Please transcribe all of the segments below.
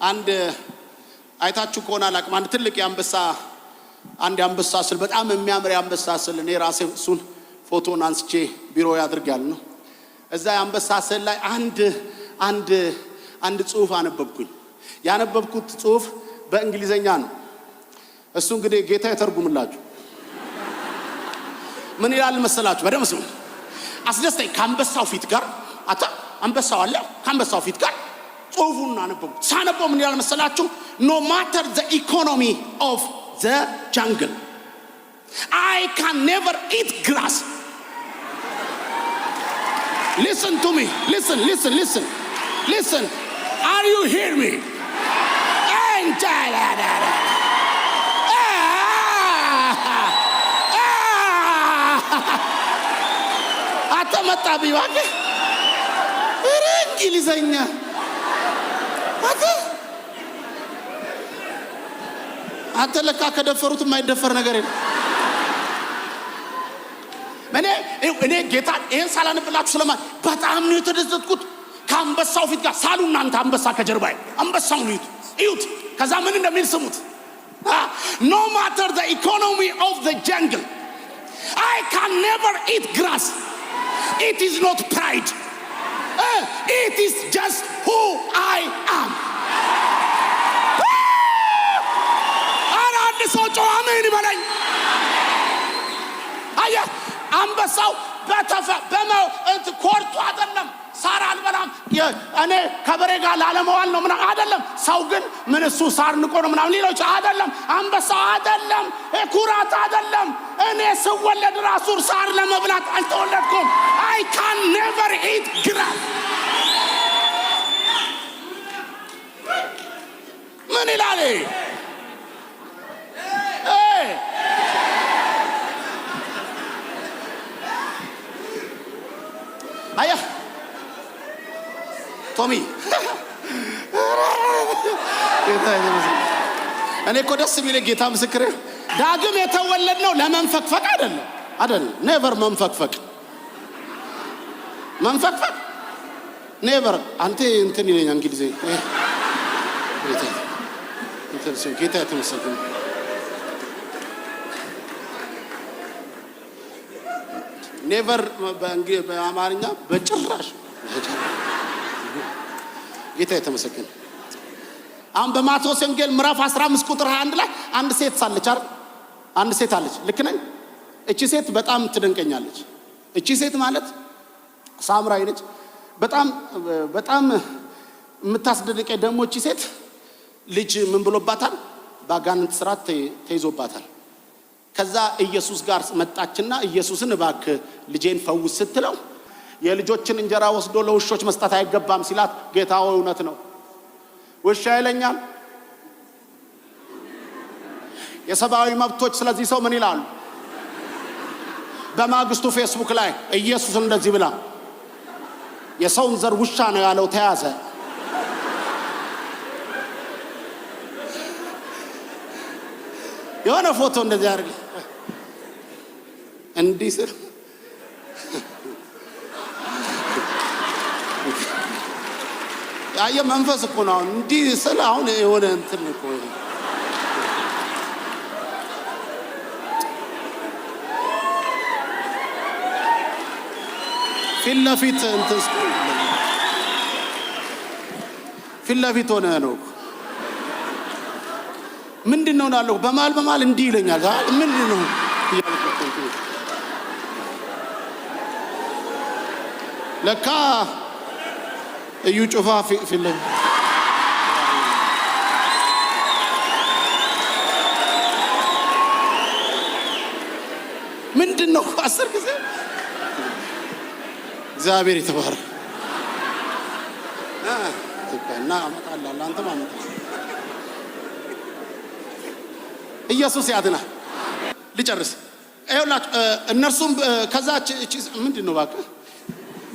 አንድ አይታችሁ ከሆነ አላቅም፣ አንድ ትልቅ የአንበሳ፣ አንድ የአንበሳ ስዕል፣ በጣም የሚያምር የአንበሳ ስዕል፣ እኔ ራሴ እሱን ፎቶን አንስቼ ቢሮ ያድርጋል ነው። እዛ የአንበሳ ስዕል ላይ አንድ አንድ አንድ ጽሁፍ አነበብኩኝ። ያነበብኩት ጽሁፍ በእንግሊዘኛ ነው። እሱ እንግዲህ ጌታ ይተርጉምላችሁ። ምን ይላል መሰላችሁ? በደምብ ስሙ። አስደስተኝ። ከአንበሳው ፊት ጋር አታ አንበሳው አለ፣ ከአንበሳው ፊት ጋር ጽሁፉን አነበብኩት። ሳነበው ምን ይላል መሰላችሁ? "No matter the economy of the jungle, I can never eat grass." Listen to me. Listen, listen, listen, listen. Are you hear me? እንጃላዳዳ አተመጣብኝ እባክህ። ኧረ እንግሊዘኛ አንተ አንተ ለካ ከደፈሩት የማይደፈር ነገር የለም። እኔ ጌታ ይሄን ሳላነብላችሁ ስለማ በጣም ነው የተደሰትኩት። ከአንበሳው ፊት ጋር ሳሉ እናንተ አንበሳ ከጀርባዬ፣ አንበሳውን እዩት እዩት። ከዛ ምን እንደሚል ስሙት። "No matter the economy of the jungle, I can never eat grass. It is not pride, it is just who I am." ኧረ አንድ ሰው ጮኸ አሜን ይበለኝ። አየህ፣ አንበሳው በተፈ በመ እንትን ኮርቶ አይደለም፣ ሳር አልበላም እኔ ከበሬ ጋር ላለመዋል ነው ምናምን አይደለም። ሰው ግን ምን እሱ ሳር ንቆ ነው ምናምን ሌሎች አይደለም። አንበሳው አይደለም፣ ኩራት አይደለም። እኔ ስወለድ ራሱ ሳር ለመብላት አልተወለድኩም። I can never eat grass። ምን ይላል? እ አየህ ቶሚ፣ ጌታ ይመስገን። እኔ እኮ ደስ የሚለኝ፣ ጌታ ምስክሬ፣ ዳግም የተወለድነው ለመንፈቅፈቅ አይደለም፣ አይደለም። Never መንፈቅፈቅ፣ መንፈቅፈቅ never። አንተ እንትን ይለኛል እንግሊዘኛ፣ ጌታ የተመሰገነ። Never በአማርኛ በጭራሽ። ጌታ የተመሰገነ። አሁን በማቴዎስ ወንጌል ምዕራፍ 15 ቁጥር 21 ላይ አንድ ሴት ሳለች አይደል? አንድ ሴት አለች። ልክ ነኝ? እቺ ሴት በጣም ትደንቀኛለች። እቺ ሴት ማለት ሳምራዊ ነች። በጣም በጣም የምታስደንቀኝ ደግሞ እቺ ሴት ልጅ ምን ብሎባታል? በአጋንንት ስራት ተይዞባታል። ከዛ ኢየሱስ ጋር መጣችና ኢየሱስን እባክህ ልጄን ፈውስ ስትለው የልጆችን እንጀራ ወስዶ ለውሾች መስጠት አይገባም ሲላት፣ ጌታ ሆይ እውነት ነው፣ ውሻ ይለኛል። የሰብአዊ መብቶች ስለዚህ ሰው ምን ይላሉ? በማግስቱ ፌስቡክ ላይ ኢየሱስ እንደዚህ ብላ የሰውን ዘር ውሻ ነው ያለው ተያዘ። የሆነ ፎቶ እንደዚህ አድርግ እንዲህ ስል ያየ መንፈስ እኮ ነው። አሁን እንዲህ ስል አሁን የሆነ እንትን እኮ ፊት ለፊት እንትን ፊት ለፊት ሆነ ነው። ምንድን ነው እላለሁ። በመሀል በመሀል እንዲህ ይለኛል። ምንድን ነው እያልኩ ለካ እዩ ጩፋ ፊት ለፊት። ምንድን ነው 10 ጊዜ። እግዚአብሔር የተባረከ እና አመጣልሃለሁ፣ አንተም አመጣለሁ። ኢየሱስ ያድናል። ልጨርስ። ይኸውላችሁ እነርሱም ከዛ ምንድን ነው እባክህ፣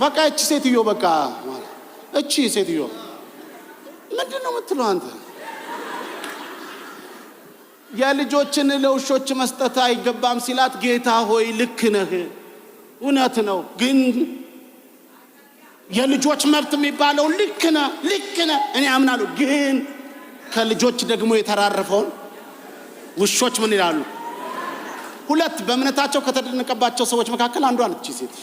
በቃ እቺ ሴትዮ፣ በቃ እቺ ሴትዮ ምንድን ነው የምትለው አንተ? የልጆችን ለውሾች መስጠት አይገባም ሲላት፣ ጌታ ሆይ ልክ ነህ፣ እውነት ነው፣ ግን የልጆች መብት የሚባለው ልክ ነህ፣ ልክ ነህ፣ እኔ አምናለሁ፣ ግን ከልጆች ደግሞ የተራረፈውን ውሾች ምን ይላሉ? ሁለት በእምነታቸው ከተደነቀባቸው ሰዎች መካከል አንዷ ነች ሴት።